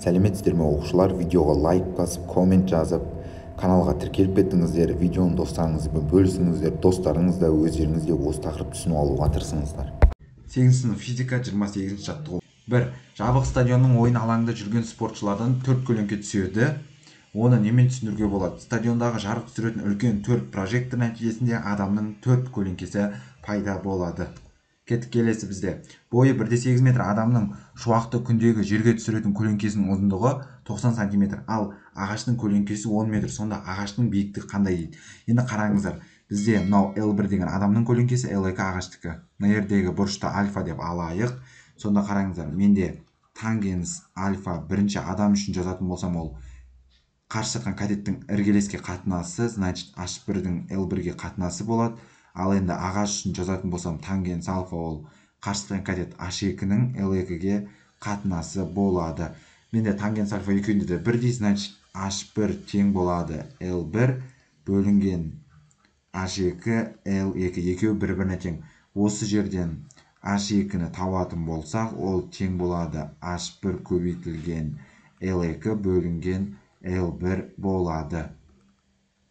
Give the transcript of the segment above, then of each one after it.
Сәлеметсіздер ме, оқушылар? Видеоға лайк басып, коммент жазып, каналға тіркеліп кеттіңіздер. Видеоны достарыңызбен бөлісіңіздер, достарыңыз да, өздеріңіз де осы тақырыпты түсініп алуға тырысыңыздар. 8 сынып физика, 28 жаттығу. 1. Жабық стадионның ойын алаңында жүрген спортшылардан 4 көлеңке түседі. Оны немен түсіндіруге болады? Стадиондағы жарық түсіретін үлкен 4 прожектор нәтижесінде адамның 4 көлеңкесі пайда болады. Кеттік, келесі бізде. Бойы 1,8 метр адамның шуақты күндегі жерге түсіретін көлеңкесінің ұзындығы 90 сантиметр, ал ағаштың көлеңкесі 10 метр. Сонда ағаштың биіктігі қандай дейді? Енді қараңыздар, бізде мынау L1 деген адамның көлеңкесі, L2 ағаштікі. Мына жердегі бұрышты альфа деп алайық. Сонда қараңыздар, менде тангенс альфа бірінші адам үшін жазатын болсам, ол қарсы жатқан катеттің іргелеске қатынасы, значит H1-дің L1-ге қатынасы болады. Ал енді ағаш үшін жазатын болсам, тангенс альфа ол қарсы жатқан катет H2-нің L2-ге қатынасы болады. Менде тангенс альфа екеуінде де бірдей, значит H1 тең болады L1 бөлінген H2 L2, екеуі бір-біріне тең. Осы жерден H2-ні табатын болсақ, ол тең болады H1 көбейтілген L2 бөлінген L1 болады.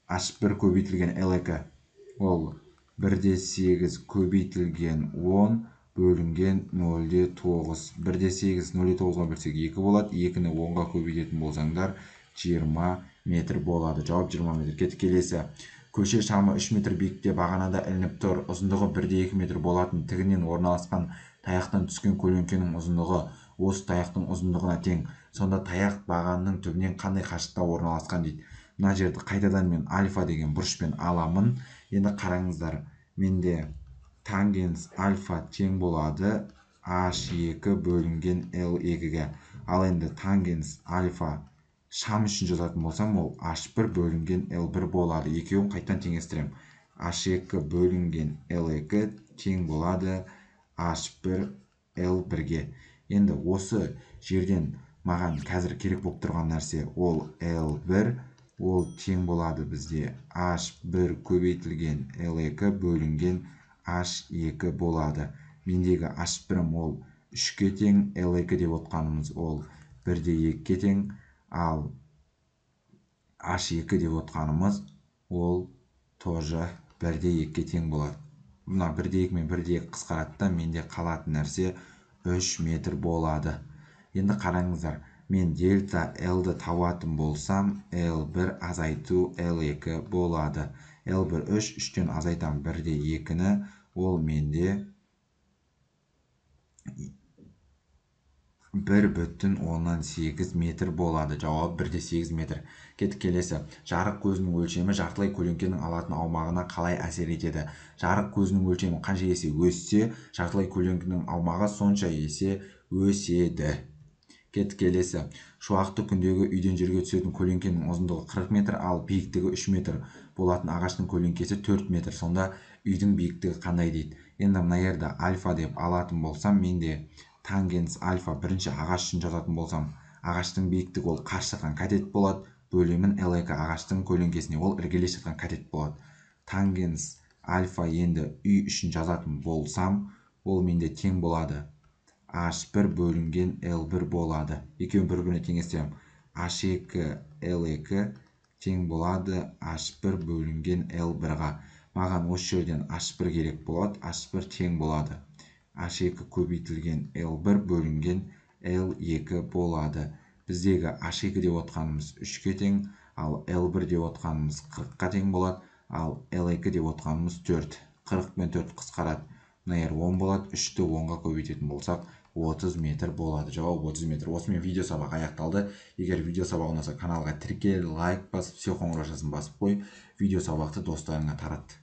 H1 көбейтілген L2 ол 1,8 көбейтілген 10 бөлінген 0,9. 1,8 0,9-ға бөлсек 2 болады. 2-ні 10-ға көбейтетін болсаңдар 20 метр болады. Жауап 20 метр. Кеттік, келесі. Көше шамы 3 метр биікте бағанада ілініп тұр. Ұзындығы 1,2 метр болатын тігінен орналасқан таяқтан түскен көлеңкенің ұзындығы осы таяқтың ұзындығына тең. Сонда таяқ бағанның түбінен қандай қашықтықта орналасқан дейді. Мына жерді қайтадан мен альфа деген бұрышпен аламын. Енді қараңыздар, менде тангенс альфа тең болады H2 бөлінген L2-ге. Ал енді тангенс альфа шам үшін жазатын болсам, ол H1 бөлінген L1 болады. Екеуін қайтадан теңестіремін. H2 бөлінген L2 тең болады H1 L1-ге. Енді осы жерден маған қазір керек болып тұрған нәрсе ол L1, ол тең болады бізде H1 көбейтілген L2 бөлінген H2 болады. Мендегі H1-ім ол 3-ке тең, L2 деп отқанымыз ол 1,2-ге тең, ал H2 деп отқанымыз ол тоже 1,2-ге тең болады. Мына 1,2 мен 1,2 қысқарады да, менде қалатын нәрсе 3 метр болады. Енді қараңыздар, мен дельта L-ді табатын болсам, L1 азайту L2 болады. L1 3, 3-тен азайтам 1,2-ні, ол менде 1,8 метр болады. Жауап 1,8 метр. Кеттік, келесі. Жарық көзінің өлшемі жартылай көлеңкенің алатын аумағына қалай әсер етеді? Жарық көзінің өлшемі қанша есе өссе, жартылай көлеңкенің аумағы сонша есе өседі. Кеттік, келесі. Шуақты күндегі үйден жерге түсетін көлеңкенің ұзындығы 40 метр, ал биіктігі 3 метр болатын ағаштың көлеңкесі 4 метр. Сонда үйдің биіктігі қандай дейді? Енді мына жерді альфа деп алатын болсам, менде тангенс альфа бірінші ағаш үшін жазатын болсам, ағаштың биіктігі ол қарсы жатқан катет болады, бөлемін L2 ағаштың көлеңкесіне, ол іргелес жатқан катет болады. Тангенс альфа енді үй үшін жазатын болсам, ол менде тең болады H1 бөлінген L1 болады. Екеуін бір-біріне теңестіремін. H2 L2 тең болады H1 бөлінген L1-ға. Маған осы жерден H1 керек болады. H1 тең болады H2 көбейтілген L1 бөлінген L2 болады. Біздегі H2 деп отқанымыз 3-ке тең, ал L1 деп отқанымыз 40-қа тең болады, ал L2 деп отқанымыз 4. 40 пен 4 қысқарады. Мына жер 10 болады. 3-ті 10-ға көбейтетін болсақ 30 метр болады. Жауап 30 метр. Осымен видео сабақ аяқталды. Егер видео сабақ ұнаса, каналға тіркел, лайк басып, все қоңыраушасын басып қой. Видео сабақты достарыңа тарат.